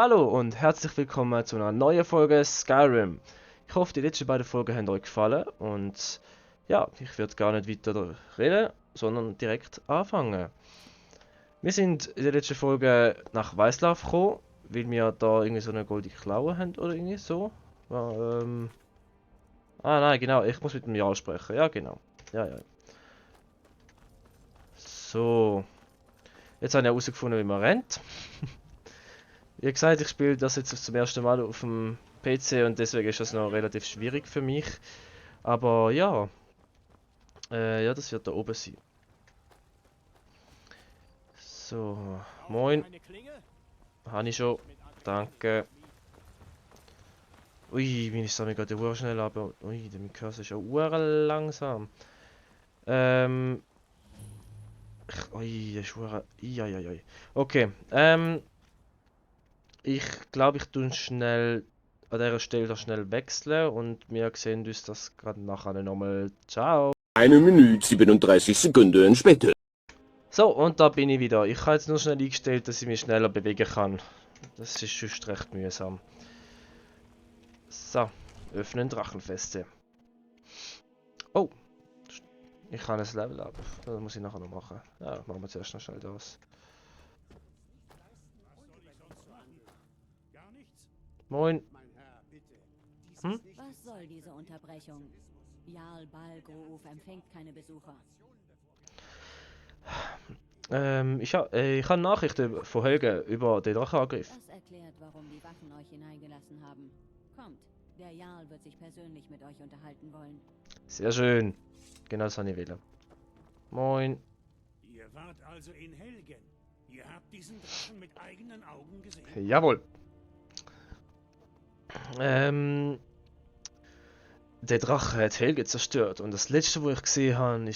Hallo und herzlich willkommen zu einer neuen Folge Skyrim. Ich hoffe, die letzten beiden Folgen haben euch gefallen und ja, ich werde gar nicht weiter reden, sondern direkt anfangen. Wir sind in der letzten Folge nach Weißlauf gekommen, weil wir da irgendwie so eine goldige Klaue haben oder irgendwie so. Ähm, nein, genau, ich muss mit dem Jarl sprechen. Ja, genau. Ja, ja. So, jetzt habe ich herausgefunden, wie man rennt. Wie gesagt, ich spiele das jetzt zum ersten Mal auf dem PC und deswegen ist das noch relativ schwierig für mich. Aber ja, ja, das wird da oben sein. So, Braucht ihr moin, eine Klinge? habe ich Ich schon. helfe mit Artefakten zum Danke. Schmieden. Ui, meine Sammlung geht ja schnell, aber ui, der mein Cursor ist ja langsam. Ähm, ui, das ist ui. Okay, ich glaube, ich tue schnell an dieser Stelle da schnell wechseln und wir sehen uns das gerade nachher nochmal. Ciao. 1 Minute 37 Sekunden später. So, und da bin ich wieder. Ich habe jetzt nur schnell eingestellt, dass ich mich schneller bewegen kann. Das ist sonst recht mühsam. So, öffnen Drachenfeste. Oh, ich kann ein Level up. Das muss ich nachher noch machen. Ja, machen wir zuerst noch schnell das. Was soll ich sonst machen? Gar nichts? Moin. Mein Herr, bitte. Dies Hm? ist nicht Was soll diese Unterbrechung? Jarl Balgruf empfängt keine Besucher. Ich habe Nachrichten von Helge über den Drachenangriff. Das erklärt, warum die Wachen euch hineingelassen haben. Kommt, der Jarl wird sich persönlich mit euch unterhalten wollen. Sehr schön. Genau das habe ich wollen. Moin. Ihr wart also in Helgen. Ihr habt diesen Drachen mit eigenen Augen gesehen. Jawohl. Ähm, Der Drache hat Helge zerstört und das letzte, was ich gesehen habe, war,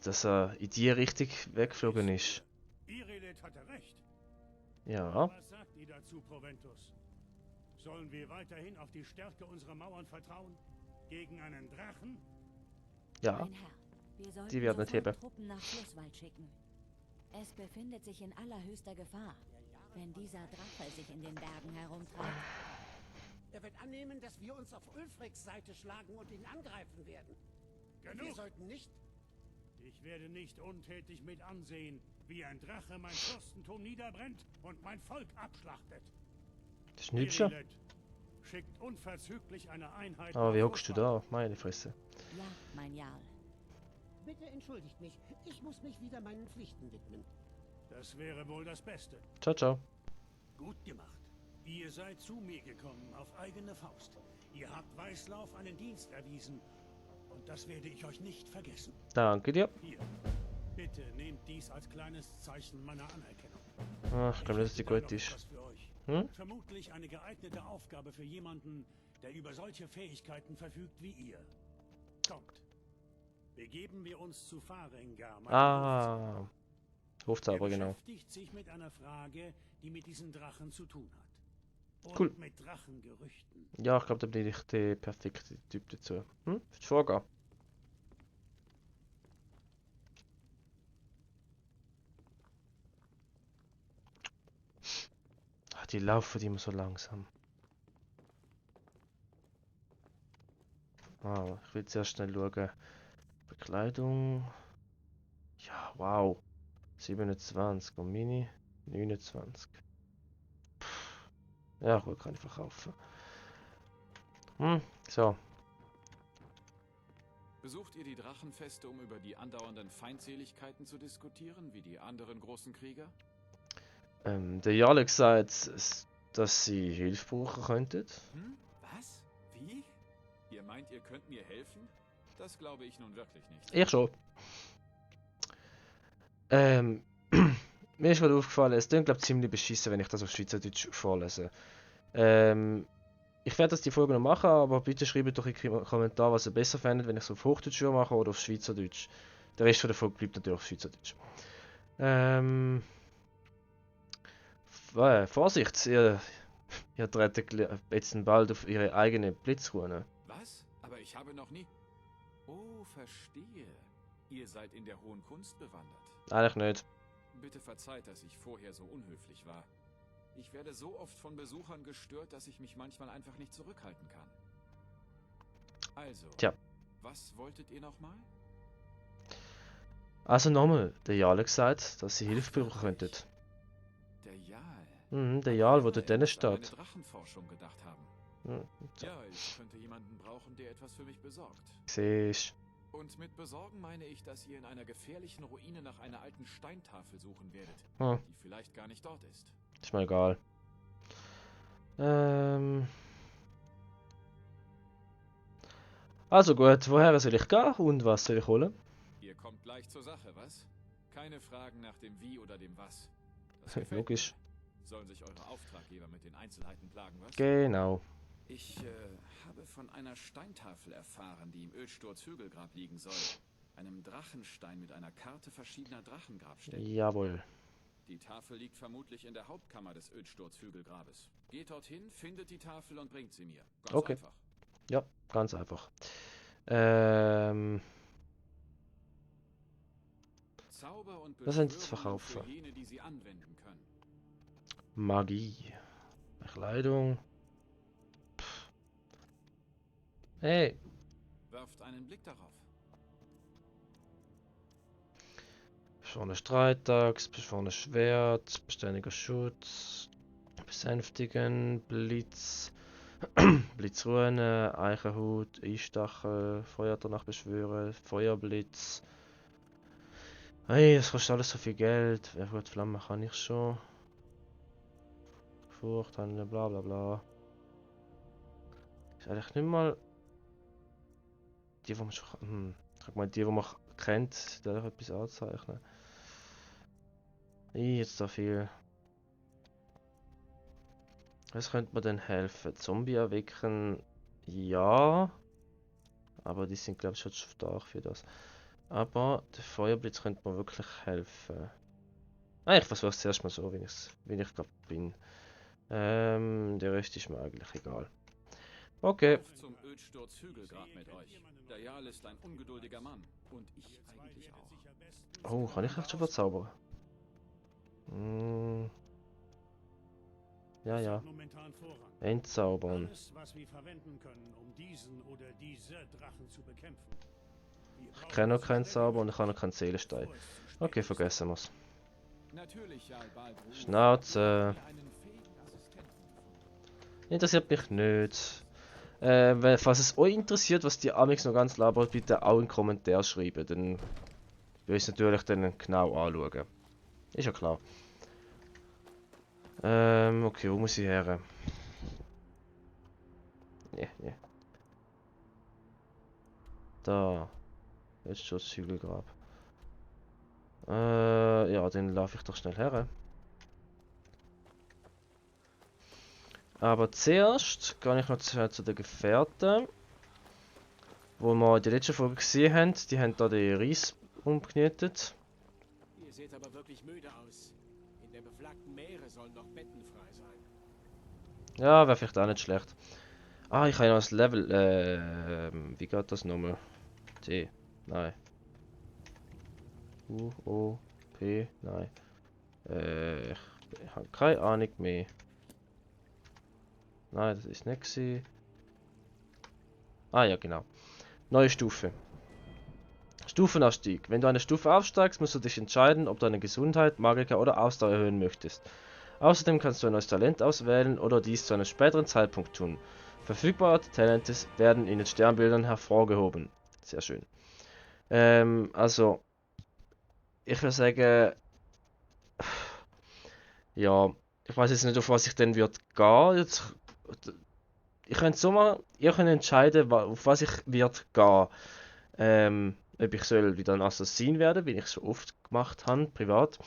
dass er in die Richtung weggeflogen ist. Irelet hatte recht. Ja, Was sagt ihr dazu, Proventus? Sollen wir weiterhin auf die Stärke unserer Mauern vertrauen? Gegen einen Drachen? ja, Mein Herr, wir sollten die werden nicht sofort heben. Truppen nach Flusswald schicken. Es befindet sich in allerhöchster Gefahr. Wenn dieser Drache sich in den Bergen herumtreibt, Er wird annehmen, dass wir uns auf Ulfriks Seite schlagen und ihn angreifen werden. Wir Genug! sollten nicht... Ich werde nicht untätig mit ansehen, wie ein Drache mein Fürstentum niederbrennt und mein Volk abschlachtet. Das ist nichts schon. Irelet, schickt unverzüglich eine Einheit Aber nach wie hockst du Flusswald. da? Meine Fresse. ja, mein Jarl. Bitte entschuldigt mich. Ich muss mich wieder meinen Pflichten widmen. Das wäre wohl das Beste. Ciao, ciao. Gut gemacht. Ihr seid zu mir gekommen, auf eigene Faust. Ihr habt Weißlauf einen Dienst erwiesen. Und das werde ich euch nicht vergessen. Danke dir. Hier, bitte nehmt dies als kleines Zeichen meiner Anerkennung. Ach, ich glaube nicht, dass die hätte da gut noch ist. etwas für euch. Hm? Vermutlich eine geeignete Aufgabe für jemanden, der über solche Fähigkeiten verfügt wie ihr. Kommt. Begeben wir uns zu Farengar, meinem Hofzauber. Ah, Hofzauber, Er genau. beschäftigt sich mit einer Frage, die mit diesen Drachen zu tun hat. Und Cool. mit Drachengerüchten. Ja, ich glaube, da bin ich der perfekte Typ dazu. Hm? Willst du vorgehen? Ach, die laufen immer so langsam. Ah, ich will zuerst schnell schauen. Bekleidung. Ja, wow. 27 und Mini 29. Ja, gut, kann ich verkaufen. So. Besucht ihr die Drachenfeste, um über die andauernden Feindseligkeiten zu diskutieren, wie die anderen großen Krieger? Der Jarl hat gesagt, dass sie Hilfe brauchen könnten. Hm? Was? Wie? Ihr meint, ihr könnt mir helfen? Das glaube ich nun wirklich nicht. Ich schon. Mir ist gerade aufgefallen, es klingt glaube ziemlich beschissen, wenn ich das auf Schweizerdeutsch vorlese. Ich werde das die Folge noch machen, aber bitte schreibt doch in die Kommentare, was ihr besser findet, wenn ich es auf Hochdeutsch mache oder auf Schweizerdeutsch. Der Rest von der Folge bleibt natürlich auf Schweizerdeutsch. Vorsicht, ihr tretet jetzt bald auf ihre eigene Blitzrune. Was? Aber ich habe noch nie... Oh, verstehe. Ihr seid in der hohen Kunst bewandert. Eigentlich nicht. Bitte verzeiht, dass ich vorher so unhöflich war. Ich werde so oft von Besuchern gestört, dass ich mich manchmal einfach nicht zurückhalten kann. Also, Tja. was wolltet ihr nochmal? Also nochmal, der Jarl hat gesagt, dass sie Hilfe brauchen könnten. Der Jarl. Der Aber Jarl, wer wo dort weiß, drinnen an steht. meine Drachenforschung gedacht haben. Hm, Ja, ich könnte jemanden brauchen, der etwas für mich besorgt. siehst. Und mit besorgen meine ich, dass ihr in einer gefährlichen Ruine nach einer alten Steintafel suchen werdet, Hm, die vielleicht gar nicht dort ist. ist mir egal. Also gut, woher soll ich gehen und was soll ich holen? Ihr kommt gleich zur Sache, was? Keine Fragen nach dem Wie oder dem Was. Das gefällt Logisch. mir. Sollen sich eure Auftraggeber mit den Einzelheiten plagen, was? Genau. Ich habe von einer Steintafel erfahren, die im Ölsturz-Hügelgrab liegen soll. Einem Drachenstein mit einer Karte verschiedener Drachengrabstätten. Jawohl. Die Tafel liegt vermutlich in der Hauptkammer des Ölsturz-Hügelgrabes. Geht dorthin, findet die Tafel und bringt sie mir. Ganz Okay. einfach. Ja, ganz einfach. Zauber und Was sind jetzt Beschwörungen verkaufen? für jene, die sie anwenden können. Magie. Bekleidung. Pff. Hey, Werft einen Blick darauf. beschworener Streitaxt, beschworenes Schwert, beständiger Schutz, besänftigen, Blitz, Blitzruine, Eichenhut, Eistachel, Feuer danach beschwören, Feuerblitz. Hey, das kostet alles so viel Geld. Ja gut, Flamme kann ich schon. Furcht, bla bla bla. Ist eigentlich nicht mal die, die man schon. Sag mal, die man kennt, die etwas anzeichnen. Jetzt da viel. Was könnte mir denn helfen? Zombie erwecken? Ja. Aber die sind, glaube ich, schon zu stark für das. Aber der Feuerblitz könnte mir wirklich helfen. Ich versuche es zuerst mal so, wie ich gerade bin. Der Rest ist mir eigentlich egal. Okay. Auf zum Ölsturz-Hügelgrab mit euch. Der Jarl ist ein ungeduldiger Mann. Und ich eigentlich auch. Oh, kann ich echt schon verzaubern? Ja, ja. Momentan Vorrang. Entzaubern. Alles, was wir verwenden können, um diesen oder diese Drachen zu bekämpfen. Ich kenne noch keinen Zauber und ich habe noch keinen Seelenstein. Okay, vergessen wir's. Natürlich, Jarl Balbruf. Schnauze. Einen fähigen Assistenten gefunden. Interessiert mich nicht. Falls es euch interessiert, was die Amix noch ganz labert, bitte auch in den Kommentaren schreiben. Dann will ich es natürlich dann genau anschauen. Ist ja klar. Okay, wo muss ich her? Ja. Da. Jetzt schon das Hügelgrab. Ja, dann laufe ich doch schnell her. Aber zuerst gehe ich noch zu den Gefährten. Wo wir in der letzten Folge gesehen haben, die haben da den Reis umgenietet. Ihr seht aber wirklich müde aus. In der beflagten Meere sollen noch Betten frei sein. Ja, wäre vielleicht auch nicht schlecht. Ah, ich habe noch das Level. Wie geht das nochmal? T. Nein. U, O, P. Nein. Ich habe keine Ahnung mehr. Nein, das ist nicht gewesen. Ah ja, genau. Neue Stufe. Stufenaufstieg. Wenn du eine Stufe aufsteigst, musst du dich entscheiden, ob du deine Gesundheit, Magika oder Ausdauer erhöhen möchtest. Außerdem kannst du ein neues Talent auswählen oder dies zu einem späteren Zeitpunkt tun. Verfügbare Talente werden in den Sternbildern hervorgehoben. Sehr schön. Also, ich würde sagen, ja, ich weiß jetzt nicht, auf was ich denn würde gehen. Jetzt, ich könnte so mal, ihr könnt entscheiden, auf was ich würde gehen. Ob ich soll wieder ein Assassin werden, wie ich so oft gemacht habe, privat.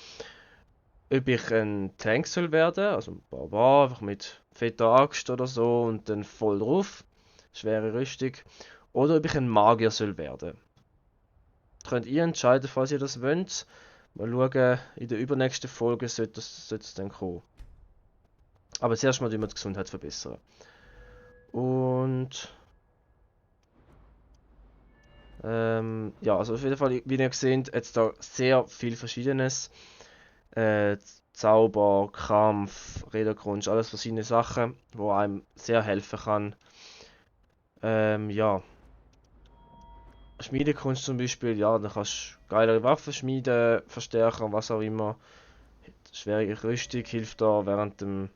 Ob ich ein Tank soll werden, also ein Barbar, einfach mit fetter Axt oder so und dann voll drauf, schwere Rüstung. Oder ob ich ein Magier soll werden. Könnt ihr entscheiden, falls ihr das wollt. Mal schauen, in der übernächsten Folge sollte es dann kommen. Aber zuerst mal die Gesundheit verbessern. Und ja, also auf jeden Fall, wie ihr seht, jetzt da sehr viel Verschiedenes. Zauber, Kampf, Räderkunst, alles verschiedene Sachen, wo einem sehr helfen kann. Ja. Schmiedekunst zum Beispiel, ja, dann kannst du geilere Waffen schmieden, Verstärker, was auch immer. Schwere Rüstung hilft da wenn du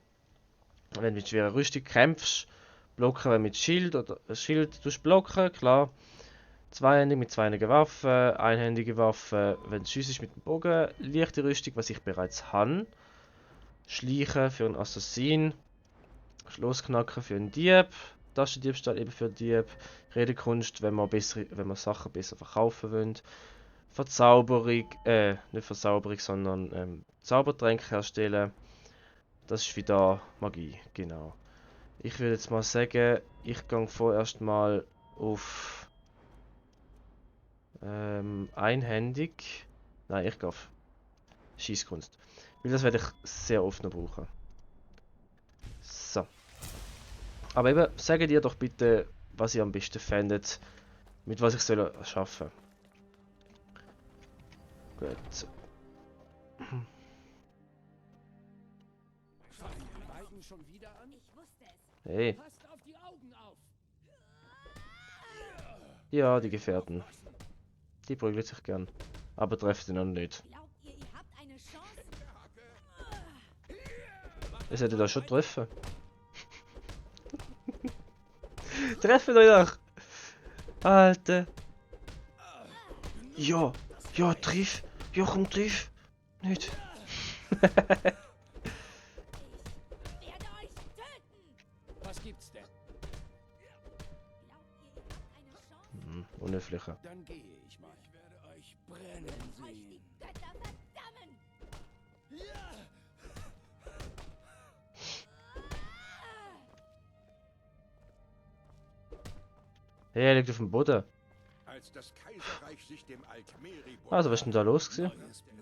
mit schwerer Rüstung kämpfst. Blocken, wenn du mit Schild oder Schild blocken, klar. Zweihändig mit zweihändigen Waffen, einhändige Waffen, wenn du schiessest mit dem Bogen, leichte Rüstung, was ich bereits habe. Schleichen für einen Assassin, Schlossknacken für einen Dieb, Taschendiebstahl eben für einen Dieb, Redekunst, wenn man Sachen besser verkaufen will. Verzauberung, nicht Verzauberung, sondern Zaubertränke herstellen. Das ist wieder Magie, genau. Ich würde jetzt mal sagen, ich gehe vorerst mal auf einhändig. Nein, ich gehe auf Schießkunst. Weil das werde ich sehr oft noch brauchen. So. Aber eben, sagt ihr doch bitte, was ihr am besten fändet, mit was ich soll arbeiten. Gut. Fangen die beiden schon wieder an? Ich wusste es. Hey, Passt auf die Augen auf! ja, die Gefährten. Die prügeln sich gern. Aber trefft ihn noch nicht. Glaubt ihr, ihr habt eine Chance? Ihr solltet das schon treffen. Treffen euch doch! Alter! Ja! Ja, triff! Ja, komm, triff! Nicht! Ich werde euch töten! Was gibt's denn? Glaubt ihr, ihr habt eine Chance? Unhöflicher. Dann gehe ich mal. Ich werde euch brennen Euch sehen. die Götter verdammen! Hey, er liegt auf dem Boden. Als das Kaiserreich sich dem Altmeri Also, was ist denn da los gewesen? Neues Blut.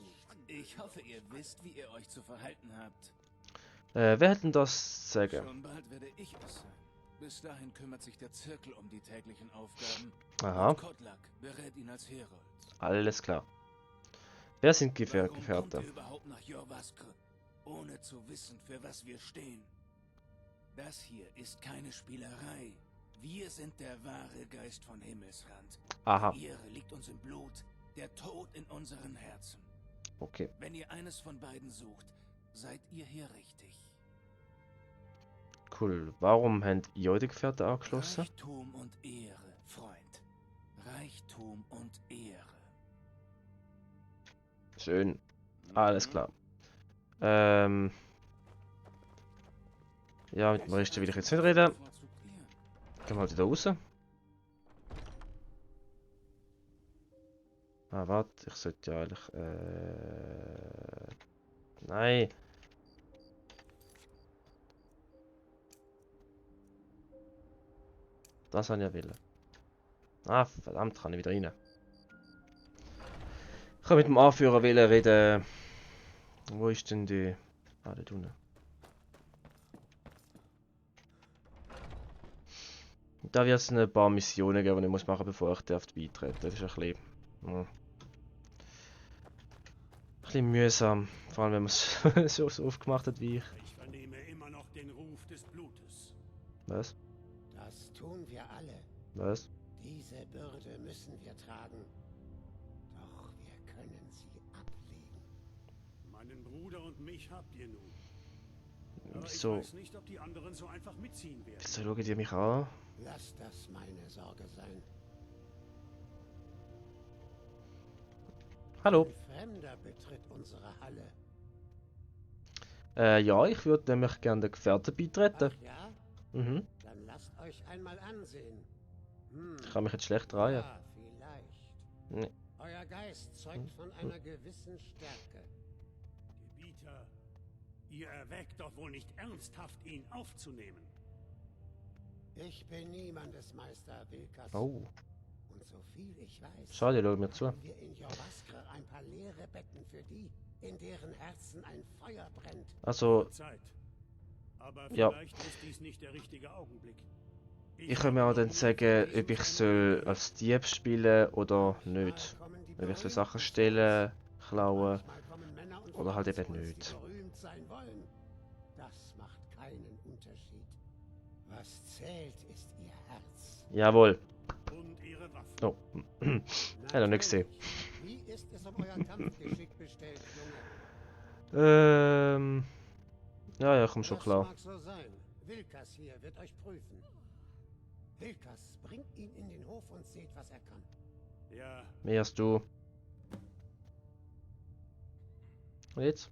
Ich hoffe, ihr wisst, wie ihr euch zu verhalten habt. Wer hat denn das zu sagen? Schon bald werde ich es sein. Bis dahin kümmert sich der Zirkel um die täglichen Aufgaben. Aha, Und Kodlak berät ihn als Herold. alles klar. Wer sind Warum kommt Gefährte? ihr überhaupt nach Jorvaskr, ohne zu wissen, für was wir stehen? Das hier ist keine Spielerei. Wir sind der wahre Geist von Himmelsrand. Aha, Die Ehre liegt uns im Blut, der Tod in unseren Herzen. okay. Wenn ihr eines von beiden sucht, seid ihr hier richtig. Cool. Warum habt ihr die Gefährte angeschlossen? Reichtum und Ehre, Freund. Reichtum und Ehre. Schön. Alles klar. Ja, mit dem Rest will ich jetzt nicht reden. Gehen wir halt wieder raus. Ah, warte, ich sollte ja eigentlich. Nein. Das habe ich ja wollen. Ah, verdammt, kann ich wieder rein. Ich kann mit dem Anführer reden. Wo ist denn die. Ah, da unten. Da wird es ein paar Missionen geben, die ich muss machen, bevor ich beitreten darf. Das ist ein bisschen, ein bisschen mühsam. Vor allem, wenn man es so oft gemacht hat wie ich. Ich vernehme immer noch den Ruf des Blutes. Was? Das tun wir alle. Was? Diese Bürde müssen wir tragen. Doch wir können sie ablegen. Meinen Bruder und mich habt ihr nun. Aber Wieso? ich weiß nicht, ob die anderen so einfach mitziehen werden. Wieso schaut ihr mich an? Lass das meine Sorge sein. Hallo. Ein Fremder betritt unsere Halle. Ja, ich würde nämlich gerne den Gefährten beitreten. Ach ja? Mhm. Dann lasst euch einmal ansehen. Ich kann mich jetzt schlecht drehen. Ja, vielleicht. Nee. Euer Geist zeugt von einer gewissen Stärke. Gebieter, ihr erwägt doch wohl nicht ernsthaft, ihn aufzunehmen. Ich bin niemandes Meister, Wilkas. Oh, Und so viel ich weiß, schade, schau mir zu. haben wir in Jorvaskr ein paar leere Betten für die, in deren Herzen ein Feuer brennt. Also, Zeit. Aber Ja. vielleicht ist dies nicht der richtige Augenblick. ich kann mir auch dann sagen, ob ich soll als Dieb spielen oder nicht. Manchmal kommen die Ob ich so Berühmten Sachen zu stehlen, uns. klauen Manchmal kommen Männer und oder halt Frauen eben zu uns, nicht. die berühmt sein wollen. Das macht keinen Unterschied. Was zählt, ist ihr Herz. Jawohl. Und ihre Waffen. Oh. Hat er nicht gesehen. Wie ist es um euer Kampfgeschick bestellt, Junge? Ja, komm schon Das klar. mag so sein. Wilkas hier wird euch prüfen. Wilkas, bringt ihn in den Hof und seht, was er kann. Ja, Mehr als du. Und jetzt?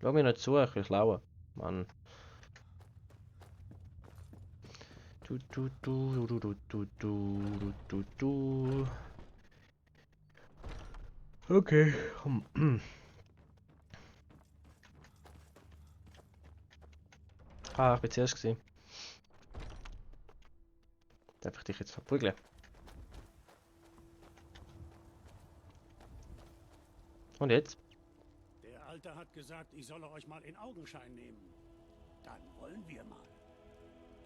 Schau mir nicht zu, ich will klauen. Mann. Du. Okay. Ah, ich bin zuerst gewesen. Darf ich dich jetzt verprügeln? Und jetzt? der Alte hat gesagt, ich solle euch mal in Augenschein nehmen. Dann wollen wir mal.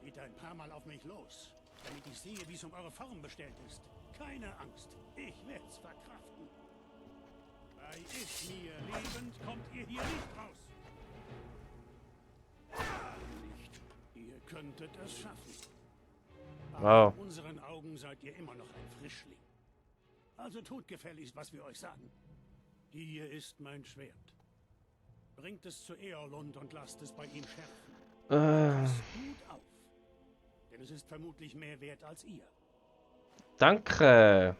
Geht ein paar Mal auf mich los, damit ich sehe, wie es um eure Form bestellt ist. Keine Angst, ich werd's verkraften. Bei Ismir lebend kommt ihr hier nicht raus. Nicht. Ihr könntet es schaffen. Aber Wow. in unseren Augen seid ihr immer noch ein Frischling. Also tut gefälligst, was wir euch sagen. Hier ist mein Schwert. Bringt es zu Eorlund und lasst es bei ihm schärfen. Passt gut auf. Denn es ist vermutlich mehr wert als ihr. Danke.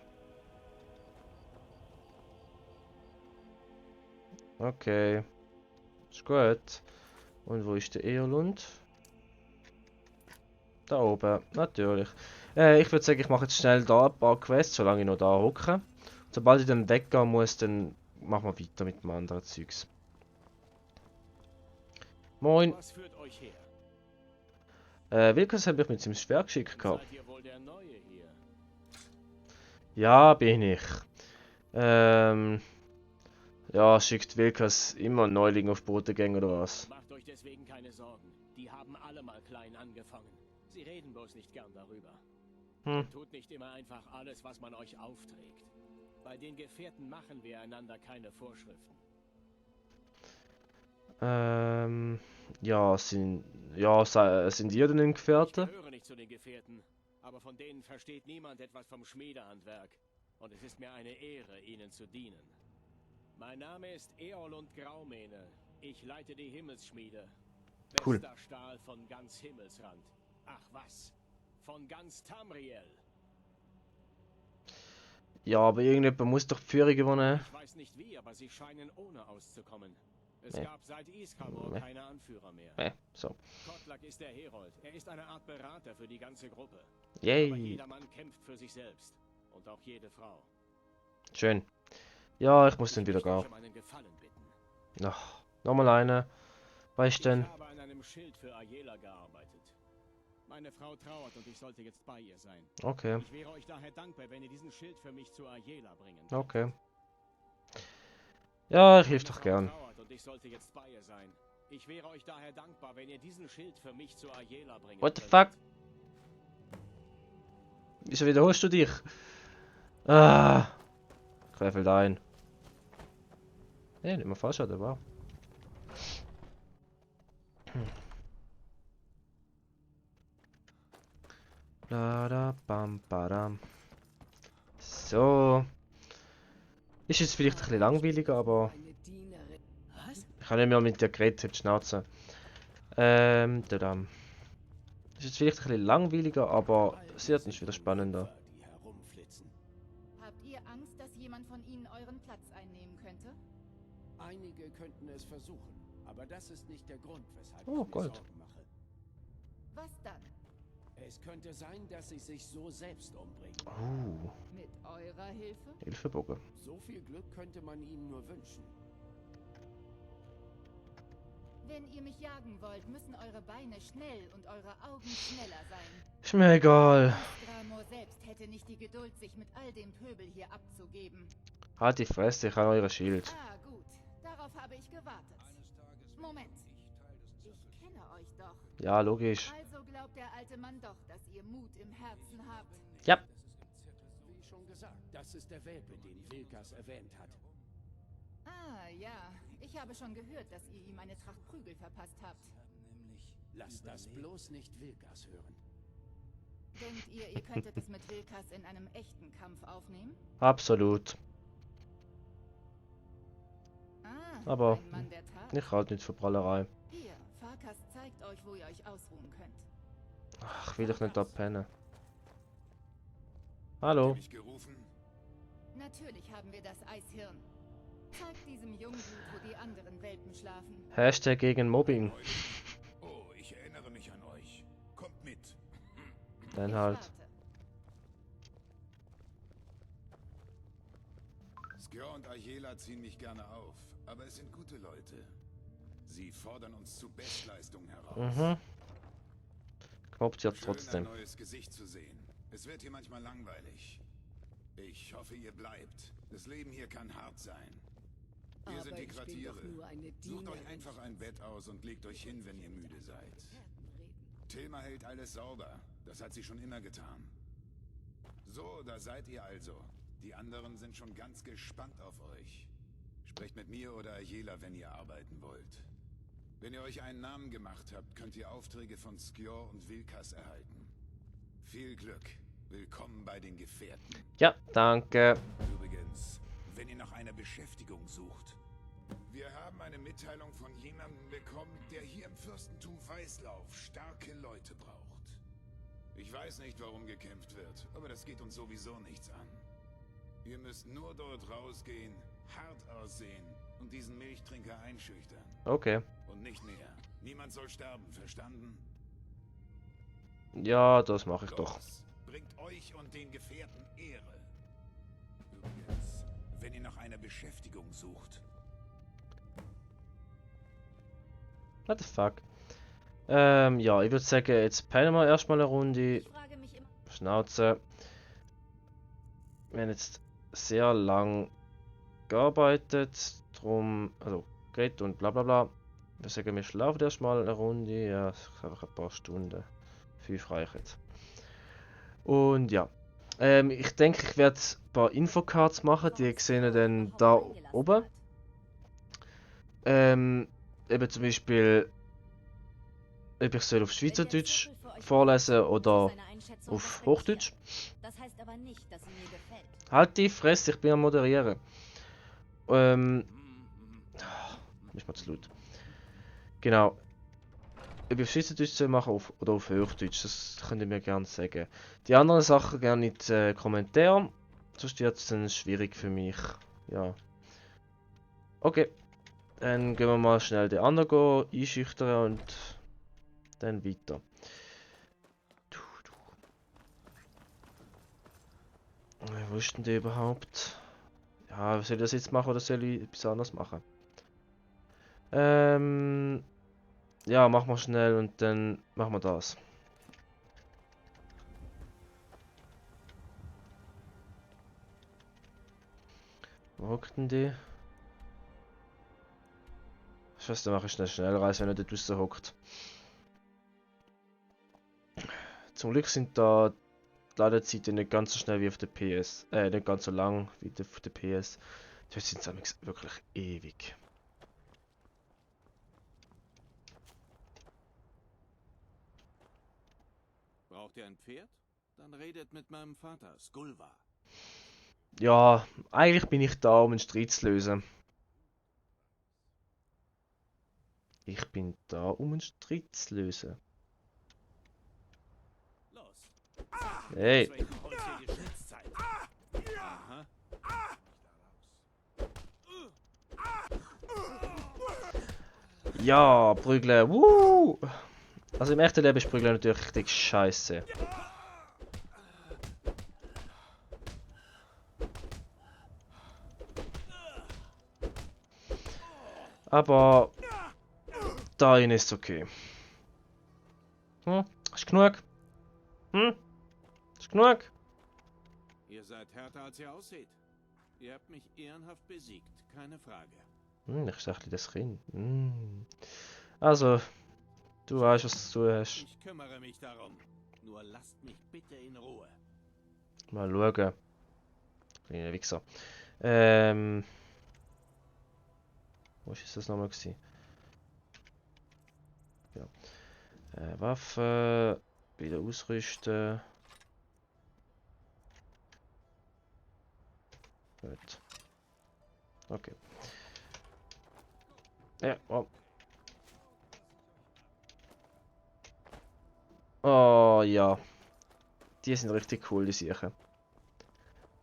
Okay. Ist gut. Und wo ist der Eolund? Da oben, natürlich. Ich würde sagen, ich mache jetzt schnell da ein paar Quests, solange ich noch da hocke. Sobald ich dann weggehen muss, dann machen wir weiter mit dem anderen Zeugs. Moin. Was führt euch her? Wilkas hat mich mit seinem Schwert geschickt gehabt. Seid ihr wohl der Neue hier? Ja, bin ich. Ja, schickt Wilkas immer Neuling auf Bodengänge oder was? Macht euch deswegen keine Sorgen. Die haben alle mal klein angefangen. Sie reden bloß nicht gern darüber. Tut nicht immer einfach alles, was man euch aufträgt. Bei den Gefährten machen wir einander keine Vorschriften. Ja, sind ihr denn im Gefährte? Ich gehöre nicht zu den Gefährten, aber von denen versteht niemand etwas vom Schmiedehandwerk. Und es ist mir eine Ehre, ihnen zu dienen. Mein Name ist Eorlund Graumähne. Ich leite die Himmelsschmiede. Cool. Bester Stahl von ganz Himmelsrand. Ach was, von ganz Tamriel. Ja, aber irgendjemand muss doch die Führung gewonnen. Ich weiß nicht wie, aber sie scheinen ohne auszukommen. Es Nee. gab seit Iskamor Nee. keine Anführer mehr. So. Kotlak ist der Herold. Er ist eine Art Berater für die ganze Gruppe. Aber Yay. jeder Mann kämpft für sich selbst. Und auch jede Frau. Schön. Ja, ich muss dann Ich wieder möchte euch gehen. um einen Gefallen bitten. Ach, nochmal eine. Weißt Ich denn? habe an einem Schild für Ayela gearbeitet. Meine Frau trauert und ich sollte jetzt bei ihr sein. Okay. Ich wäre euch daher dankbar, wenn ihr diesen Schild für mich zu Ayela bringen könnt. Okay. Ja, ich helfe Meine doch Frau gern. trauert und ich sollte jetzt bei ihr sein. Ich wäre euch daher dankbar, wenn ihr diesen Schild für mich zu Ayela bringen What the könntet. fuck? Wieso wiederholst du dich? Ah. Quäfelt ein. Nee, nicht mehr falsch, oder war? Bam. So. Ist jetzt vielleicht ein bisschen langweiliger, aber ich habe nicht mehr mit dir geredet, die Schnauze. Tadam. Ist jetzt vielleicht ein bisschen langweiliger, aber es wird nicht wieder spannender. Die herumflitzen. Habt ihr Angst, dass jemand von ihnen euren Platz einnehmen könnte? Einige könnten es versuchen, aber das ist nicht der Grund, weshalb Oh, ich mir Gold. Sorgen mache. Was dann? Es könnte sein, dass sie sich so selbst umbringen. Mit eurer Hilfe? Hilfebogen. So viel Glück könnte man ihnen nur wünschen. Wenn ihr mich jagen wollt, müssen eure Beine schnell und eure Augen schneller sein. Ist mir egal. Gramor selbst hätte nicht die Geduld, sich mit all dem Pöbel hier abzugeben. Halt die Fresse, ich habe eure Schild. Ah, gut. Darauf habe ich gewartet. Moment. Ich kenne doch. Ja, logisch. Also glaubt der alte Mann doch, dass ihr Mut im Herzen habt. Ja. Wie schon gesagt, das ist der Welpe, den Wilkas erwähnt hat. Ah, ja. Ich habe schon gehört, dass ihr ihm eine Tracht Prügel verpasst habt. Lass das bloß nicht Wilkas hören. Denkt ihr könntet es mit Wilkas in einem echten Kampf aufnehmen? Absolut. Ah, Aber ein Mann der Tat. ich halte nicht für Prallerei. Hier, Farkas zeigt euch, wo ihr euch ausruhen könnt. Ach, will ich nicht abpennen. Hallo. Mich gerufen? Natürlich haben wir das Eishirn. Zeigt diesem Jungblut, wo die anderen Welpen schlafen. Hashtag gegen Mobbing. Oh, ich erinnere mich an euch. Kommt mit. Dann Ich halt. warte. Skjör und Ayela ziehen mich gerne auf, aber es sind gute Leute. Sie fordern uns zu Bestleistung heraus. Mhm. Knopft ja Schön, trotzdem. ein neues Gesicht zu sehen. Es wird hier manchmal langweilig. Ich hoffe, ihr bleibt. Das Leben hier kann hart sein. Hier sind die Quartiere. Sucht euch einfach ein Bett aus und legt euch hin, wenn ihr müde seid. Tilma hält alles sauber. Das hat sie schon immer getan. So, da seid ihr also. Die anderen sind schon ganz gespannt auf euch. Sprecht mit mir oder Ayela, wenn ihr arbeiten wollt. Wenn ihr euch einen Namen gemacht habt, könnt ihr Aufträge von Skjör und Wilkas erhalten. Viel Glück. Willkommen bei den Gefährten. Ja, danke. Übrigens, wenn ihr nach einer Beschäftigung sucht. Wir haben eine Mitteilung von jemandem bekommen, der hier im Fürstentum Weißlauf starke Leute braucht. Ich weiß nicht, warum gekämpft wird, aber das geht uns sowieso nichts an. Ihr müsst nur dort rausgehen, hart aussehen und diesen Milchtrinker einschüchtern. Okay. Und nicht mehr. Niemand soll sterben, verstanden? Ja, das mache ich doch. Los, bringt euch und den Gefährten Ehre. Übrigens, wenn ihr nach einer Beschäftigung sucht. What the fuck? Ja, ich würde sagen, jetzt pennen wir erstmal eine Runde. Ich frage mich immer. Schnauze. Wir haben jetzt sehr lang gearbeitet, drum, also geht und bla bla bla. Wir sagen, wir schlafen erstmal eine Runde, ja, einfach ein paar Stunden. 5 reichen. Und ja, ich denke, ich werde ein paar Infocards machen, die sehen wir dann da oben. Eben zum Beispiel, ob ich soll auf Schweizerdeutsch vorlesen oder auf Hochdeutsch. Das heißt aber nicht, dass sie mir gefällt. Halt die Fresse, ich bin am Moderieren. Ist mal zu laut. Genau. Ob ich auf Schweizerdeutsch soll machen oder auf Hochdeutsch, das könnt ihr mir gerne sagen. Die anderen Sachen gerne in die Kommentare, sonst wird es dann schwierig für mich. Ja. Okay. Dann gehen wir mal schnell den anderen einschüchtern und dann weiter. Wo ist denn der überhaupt? Ja, soll ich das jetzt machen oder soll ich etwas anderes machen? Ja, machen wir schnell und dann machen wir das. Wo hockt denn die? Ich weiß, dann mache ich eine Schnellreise, wenn er dort draussen hockt. Zum Glück sind da die Ladezeiten nicht ganz so schnell wie auf der PS. Nicht ganz so lang wie auf der PS. Dort sind sie wirklich ewig. Braucht ihr ein Pferd? Dann redet mit meinem Vater, Skulva. Ja, eigentlich bin ich da, um einen Streit zu lösen. Ich bin da, um einen Streit zu lösen. Los. Hey. Aha. Ja, prügeln. Woo! Also im echten Leben ist Prügeln natürlich richtig scheiße. Aber dahin ist okay. Ist genug? Ist genug? Ihr seid härter, als ihr aussieht. Ihr habt mich ehrenhaft besiegt, keine Frage. Ich dachte, das Kind. Also, Du weißt, was du hast. Ich kümmere mich darum. Nur lasst mich bitte in Ruhe. Mal schauen. Kleiner Wichser. Wo ist das nochmal gewesen? Ja. Waffe. Wieder ausrüsten. Gut. Okay. Ja, oh. Oh ja. Die sind richtig cool, die Sachen.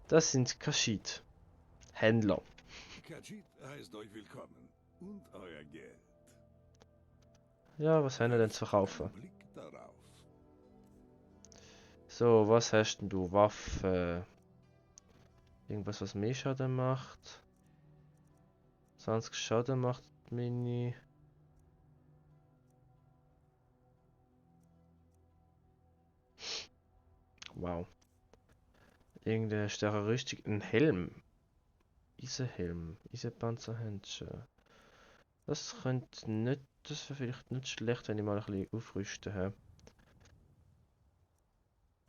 Das sind Khajiit. Händler. Khajiit heißt euch willkommen. Und euer Geld. Ja, was haben wir denn zu verkaufen? Blick darauf. So, was hast denn du? Waffe. Irgendwas, was mehr Schaden macht. 20 Schaden macht Mini. Wow. Irgendeine starre Rüstung. Ein Helm. Eisenhelm. Eisenpanzerhändchen. Das könnte nicht. Das wäre vielleicht nicht schlecht, wenn ich mal ein bisschen aufrüsten habe.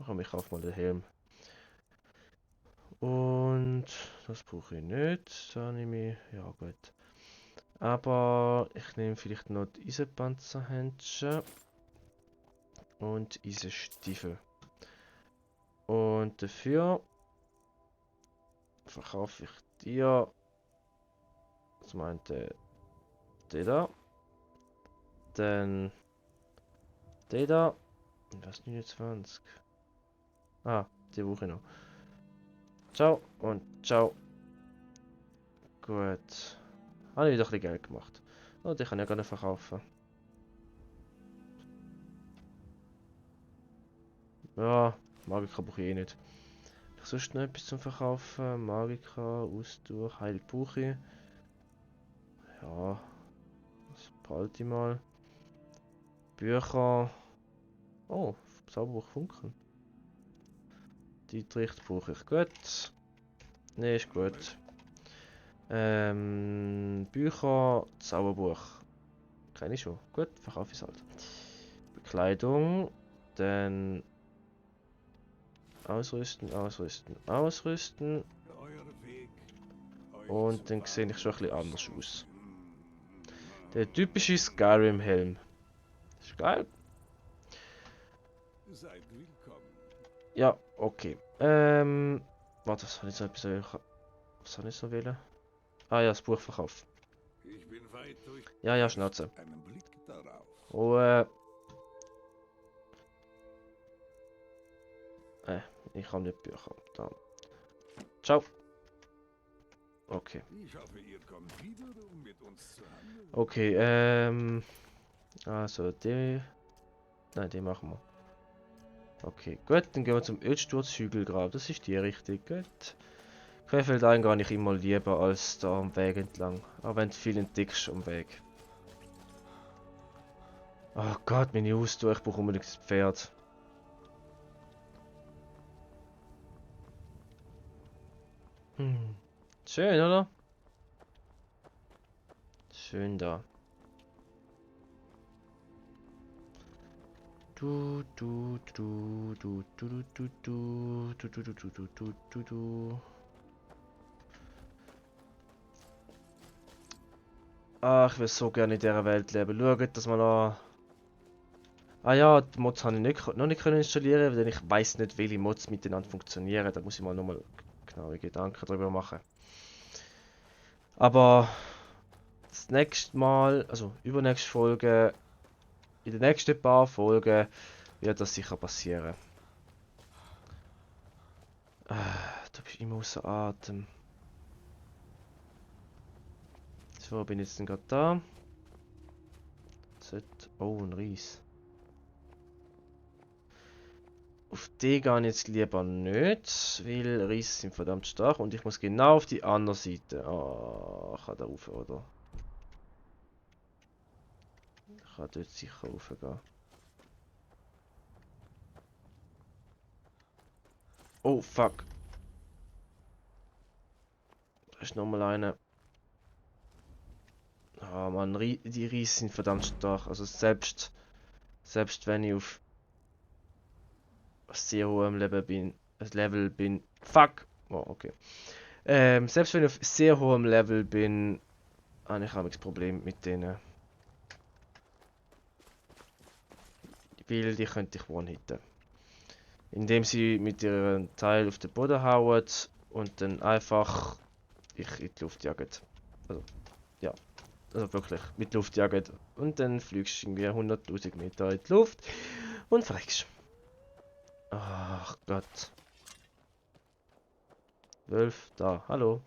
Komm, ich kaufe mal den Helm. Und das brauche ich nicht. Da nehme ich. Ja, gut. Aber ich nehme vielleicht noch die Eisenpanzerhändchen. Und Eisenstiefel. Und dafür verkaufe ich dir. Was meint der da? Dann der da. Was 29? Ah, die brauche ich noch. Ciao und ciao. Gut. Habe ich wieder ein bisschen Geld gemacht. Oh, die kann ich ja gar nicht verkaufen. Ja, Magika brauche ich eh nicht. Sonst noch etwas zum Verkaufen? Magika, Ausdauer, Heil brauche ich. Ja, das behalte ich mal. Bücher. Oh, Zauberbuch Funken. Die Tricht brauche ich. Gut. Ne, ist gut. Bücher, Zauberbuch. Kenne ich schon. Gut, verkaufe ich es halt. Bekleidung. Dann ausrüsten, ausrüsten, ausrüsten. Und dann sehe ich schon ein bisschen anders aus. Der typische Skyrim-Helm. Ist geil. Seid willkommen. Ja, okay. Warte, was habe ich so etwas? Was habe ich so wählen? Ah ja, das Buchverkauf. Ich bin weit durch. Ja, ja, Schnauze. Einen Blick darauf. Ruhe. Ich habe nicht Bücher. Da. Ciao. Okay. Ich hoffe, ihr kommt wieder, um mit uns zu handeln. Okay, also die. Nein, die machen wir. Okay, gut, dann gehen wir zum Ölsturzhügelgrab. Das ist die richtig gut. Querfeldein gar nicht immer lieber als da am Weg entlang. Aber wenn du viel entdeckst am Weg. Oh Gott, meine Ausdauer, ich brauche unbedingt das Pferd. Schön, oder? Schön da. Du. Ach, ich will so gerne in dieser Welt leben. Schaut, dass man noch... Ah ja, die Mods habe ich noch nicht können installieren, denn ich weiß nicht, welche Mods miteinander funktionieren. Da muss ich mal nochmal genaue Gedanken darüber machen. Aber das nächste Mal, also übernächste Folge, in den nächsten paar Folgen wird das sicher passieren. Du bist immer außer Atem. So, bin ich jetzt denn gerade da? Oh, ein Reis. Auf die gehe ich jetzt lieber nicht, weil Reis sind verdammt stark und ich muss genau auf die andere Seite. Ah, ich kann da rauf, oder? Ich kann dort sicher raufgehen. Oh, fuck. Da ist nochmal eine. Ah, Mann, die Reis sind verdammt stark. Also selbst Selbst wenn ich auf sehr hohem Level bin. Fuck! Oh, okay. Selbst wenn ich auf sehr hohem Level bin, habe ich auch ein Problem mit denen. Weil die könnte ich one-hitten. Indem sie mit ihrem Teil auf den Boden hauen und dann einfach ich in die Luft jagen. Also, ja. Also wirklich, mit Luft jagen. Und dann fliegst du irgendwie 100.000 Meter in die Luft und verreckst. Ach Gott. Wolf, da, hallo.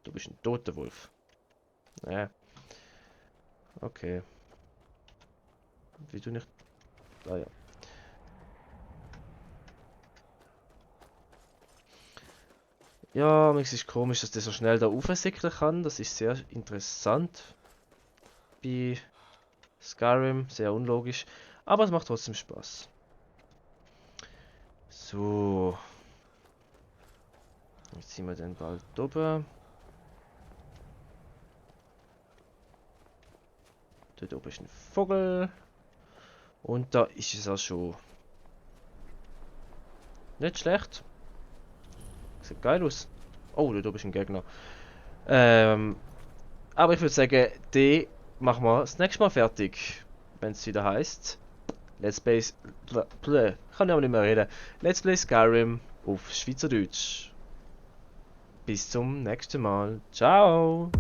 Du bist ein toter Wolf. Ja. Okay. Wie du nicht. Ah ja. Ja, es ist komisch, dass der so schnell da raufsickeln kann. Das ist sehr interessant. Bei Skyrim, sehr unlogisch. Aber es macht trotzdem Spaß. So. Jetzt sind wir dann bald oben. Dort oben ist ein Vogel. Und da ist es auch schon. Nicht schlecht. Sieht geil aus. Oh, dort oben ist ein Gegner. Aber ich würde sagen, die machen wir das nächste Mal fertig. Wenn es wieder heißt. Let's Play. Kann ich aber nicht mehr reden. Let's Play Skyrim auf Schweizerdeutsch. Bis zum nächsten Mal. Ciao!